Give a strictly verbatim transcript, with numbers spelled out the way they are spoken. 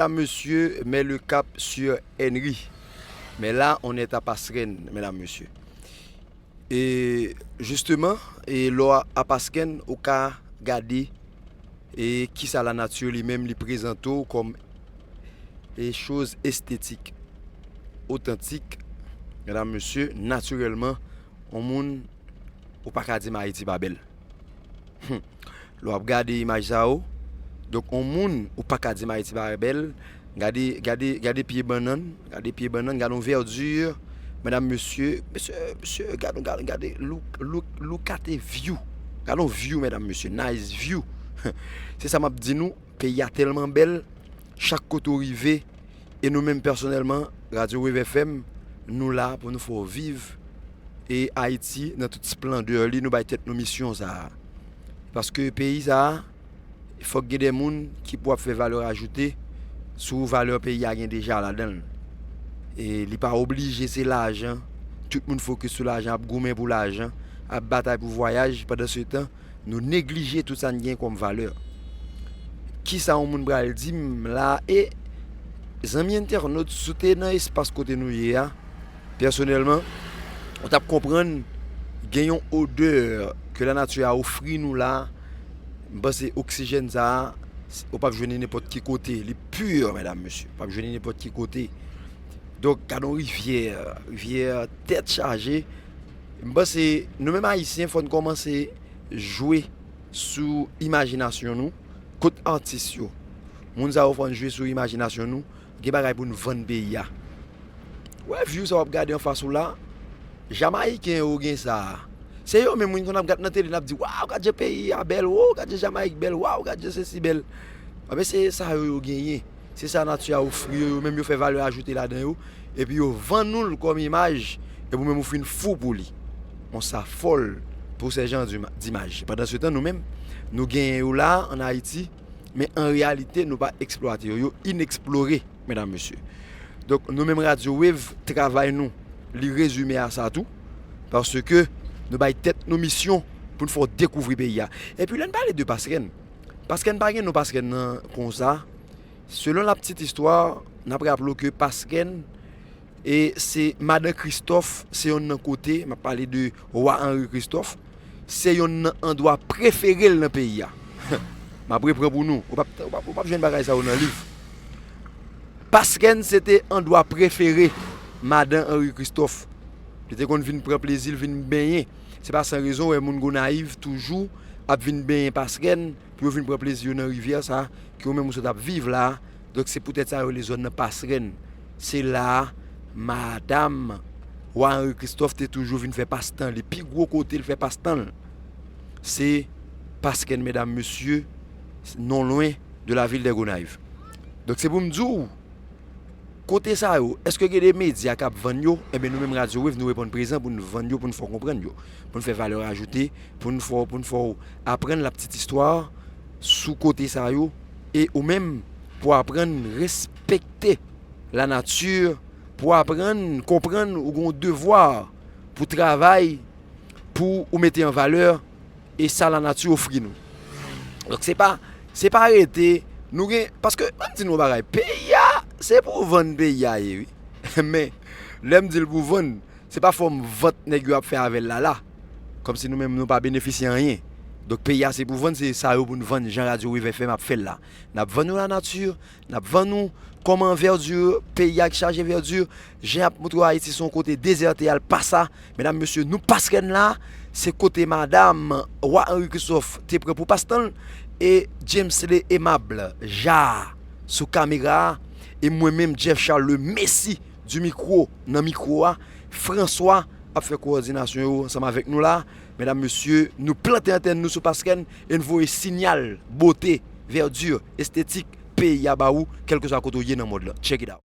Mesdames, messieurs, mets le cap sur Henry. Mais là, on est à Pasquennes, mesdames, messieurs. E jisteman, e lè w a Pasquennes, ou ka gade e kisa lanati li menm li prezante w kòm e choz estetik, otantik. Medam, mesye, natirèlman, yon moun, ou pa ka di m Ayiti pa bèl. Lè w ap gade imaj sa yo, donk, yon moun, ou pa ka di m Ayiti pa bèl. Gade, gade, gade pye bannann, gade pye bannann, gade yon vèdi. Medam, mesye, mesye, mesye, gade, gade, gade, look, look, look at a view. Gade yon view, medam, mesye, nice view. Se sa m ap di nou, peyi a tèlman bèl, chak kote w rive, e nou menm pèsonèlman, Radio Wave F M, nou la pou nou fè w viv e Ayiti nan tout splandè li, nou bay tèt nou misyon sa a. Paske peyi sa a, fòk gen de moun ki pou ap fè valè ajoute sou valè peyi a gen deja ladan l. E li pa oblije se lajan. Tout moun fokis sou lajan, ap goumen pou lajan, ap batay pou vwayaj, pandan se tan, nou neglije tout sa n gen kòm valè. Kisa yon moun pral di m la? E zanmi entènot, si w te nan espas kote nou ye a, pèsonèlman, ou t ap konprann gen yon odè ke lanati a ofri nou la. M panse oksijèn sa a, ou p ap jwenn li nenpòt ki kote. Li pi, medam, mesye. Ou p ap jwenn li nenpòt ki kote. Donk, gade yon rivyè, rivyè tèt chaje. M panse, nou menm Ayisyen, fò n kòmanse jwe sou imajinasyon nou. Kot atis yo? Moun sa yo, fò n jwe sou imajinasyon nou. Gen bagay pou n vann peyi a. Wè, view sa w ap gade anfas ou la, Jamayiken yo gen sa. Se yo menm wi n konn ap gad nan tele, n ap di, "Waw, gad jan peyi a bèl, o, gad jan Jamayik bèl, waw, gad jan sesi bèl." Anben, se sa yo, yo genyen. Se sa nati a ofri yo, yo menm yo fè valè ajoute ladan yo, epi yo vann ou l kòm imaj, epi ou menm ou fin fou pou li. On sa fòl pou se jan di, dimaj. Pandan se tan, nou menm, nou genyen yo la, an Ayiti, men an reyalite, nou pa eksplwate yo. Yo ineksplore, medam, mesye. Donk, nou menm Radio Wave, travay nou, li rezime a sa tou, paske nou bay tèt nou misyon pou n fè w dekouvri peyi a. Epi, lè n pale de Pasquennes, Pasquennes pa gen non Pasquennes nan konsa. Selon la petite histoire, n ap raple w ke Pasquennes, e se Madan Kristòf, se yonn nan kote, m ap pale de Wa Anri Kristòf, se yonn nan andwa prefere l nan peyi a. M ap repran pou nou, ou p ap, ou p ap, ou p ap jwenn bagay sa yo nan liv. Pasquennes se te andwa prefere Madan Anri Kristòf. Li te konn vin pran plezi l, vin benyen. Se pa san rezon, w wè moun Gonayiv toujou ap vin benyen Pasquennes pou yo vin pran plezi yo nan rivyè sa a, ke ou menm ou sot ap viv la a. Donk, se poutèt sa yo rele zòn nan Pasquennes. Se la a, madanm Wa Anri Kristòf te toujou vin fè pastan li. Pi gwo kote l fè pastan l, se Pasquennes, medam, mesye, non lwen de la ville de Gonayiv. Donk, se pou m di w, kote sa yo, èske gen de medya k ap vann yo? Enben, nou menm Radio Wave, nou reponn prezan pou n vann yo, pou n fè w konprann yo, pou n fè valè ajoute, pou n fè w, pou n fè w aprann la petite histoire sou kote sa yo, e ou menm, pou w aprann respekte lanati, pou w aprann konprann ou gen yon devwa pou travay, pou ou mete an valè e sa lanati ofri nou. Donk, se pa, se pa rete, nou gen, paske, ann di nou yon bagay, peyi a, se pou vann peyi a ye, wi. Men, lè m di l pou vann, se pa fòm vant nèg yo ap fè avè l la la. Kòmsi nou menm, nou pa benefisye anyen. Donk, peyi a, se pou vann, se sa yo pou n vann, jan Radio Wave F M ap fè l la. N ap vann nou lanati, n ap vann nou kòman vèdi, peyi a ki chaje vèdi, jan y ap montre w Ayiti se yon kote dezète al pa sa. Medam, mesye, nou Pasquennes la, se kote madanm Wa Anri Kristòf te pran pou pastan l, e Jamesley Aimable, Ja, sou kamera a, e mwen menm, Jeff Charles, le Messi du micro, nan mikwo a, François ap fè kowòdinasyon yo ansanm avèk nou la. Medam, mesye, nou plante antèn nou sou Pasquennes e n voye siyal bote, vèdi, estetik peyi a ba ou, kèlkeswa kote w ye nan mond lan. Check it out.